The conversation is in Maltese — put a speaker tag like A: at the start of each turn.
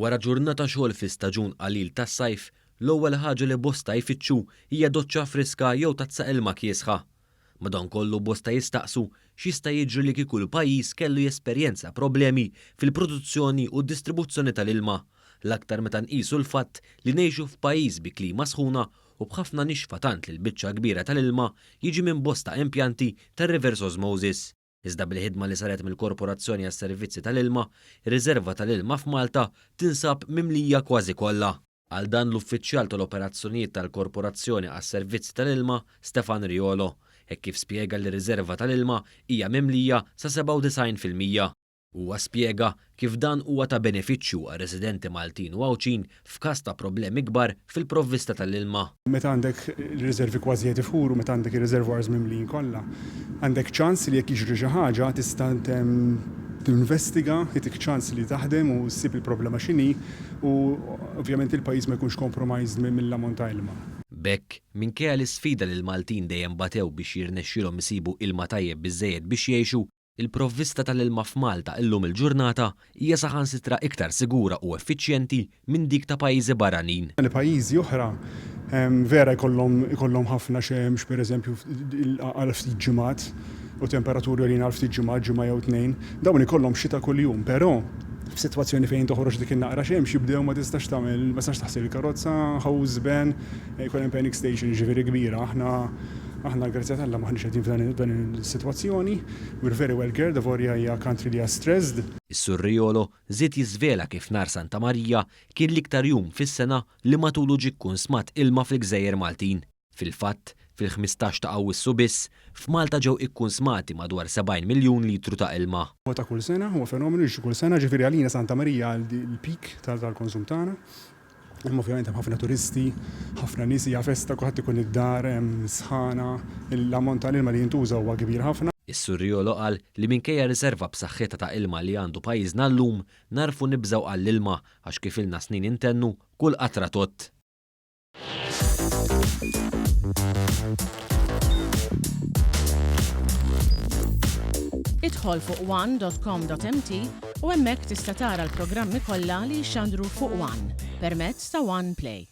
A: Wara ġurnata xogħol fi staġun qalil tas-sajf, l-ewwel ħaġa li bosta jfittxu hija doċċa friska jew tazza ilma kiesħa. Madankollu bosta jistaqsu x'jista' jiġri li kieku l-pajjiż kellu jesperjenza problemi fil-produzzjoni u d-distribuzzjoni tal-ilma, l-aktar meta nqisu l-fatt li ngħixu f'pajjiż bi klima sħuna u b'ħafna nixfa tant li l-biċċa l-kbira tal-ilma jiġi minn bosta impjanti tar-reverse osmosis. Iżda bil-ħidma li saret mill-Korporazzjoni għas-Servizzi tal-Ilma, ir-riżerva tal-ilma f'Malta tinsab mimlija kważi kollha. Qal dan l-Uffiċjal tal-Operazzjonijiet tal-Korporazzjoni għas-Servizzi tal-Ilma, Stefan Riolo, hekk kif spjega li r-riżerva tal-ilma hija mimlija sa 97%. Huwa spjega kif dan huwa ta' benefiċċju għar-residenti Maltin u Għawdxin f'każ ta' problemi kbar fil-provvista tal-ilma.
B: Meta għandek ir-riżervi kważi qed ifuru, meta għandek ir-reservoirs mimlijin kollha, għandek ċans li jekk jiġri xi ħaġa tista' tinvestiga, jagħtik ċans li taħdem u ssib il-problema x'inhi u ovvjament il-pajjiż ma jkunx compromised mill-ammont ta' ilma.
A: B'hekk, minkejja l-isfida li l-Maltin dejjem batew biex jirnexxielhom isibu ilma tajjeb biżżejjed biex jgħixu, Il-provvista tal-ilma f'Malta illum il-ġurnata hija saħansitra iktar sigura u effiċjenti minn dik ta' pajjiżi barranin.
B: Li pajjiżi oħra vera jkollhom ikollhom ħafna xemx pereżempju għal ftit ġimgħat u temperaturi għoljin għal ftit ġimgħat, ġimgħa jew tnejn, dawn ikollhom xita kuljum, però f'sitwazzjoni fejn toħroġ dik in-naqra xemx jibdew ma tistax tagħmel, ma tistax taħsel il-karozza, hose ban, jkun hemm panic station jiġifieri kbira. Aħna Aħna l-grazzja t'Alla m'aħniex qegħdin f'dan is-sitwazzjoni. We're very well cared, avolja hija country li hija stressed.
A: Is-Sur Riolo żied jiżvela kif nhar Santa Marija kien l-iktar jum fis-sena li matulu ġie kkunsmat ilma fil-gżejjer Maltin. Fil-fatt, fil-15 ta' Awwissu biss, f'Malta ġew ikkunsmati madwar 70 miljun litru ta' ilma.
B: Huwa ta' kull sena, huwa fenomenu jiġri kull sena, ġifieri għalina Santa Marija l-peak tal-konsum tagħna. Hemm ovvjament hemm ħafna turisti, ħafna nies, hija festa, kulħadd ikun id-dar, hemm sħana, l-ammont tal-ilma li jintuża huwa kbir ħafna.
A: Is-Sur Riolo qal li minkejja riserva b'saħħitha ta' ilma li għandu pajjiżna llum, nagħrfu nibżgħu għall-ilma għax kif ilna snin intennu, kull qatra tgħodd.
C: Idħol fuq one.com.mt u hemmhekk tista' tara l-programmi kollha li jixxandru fuq One permezz ta' One Play.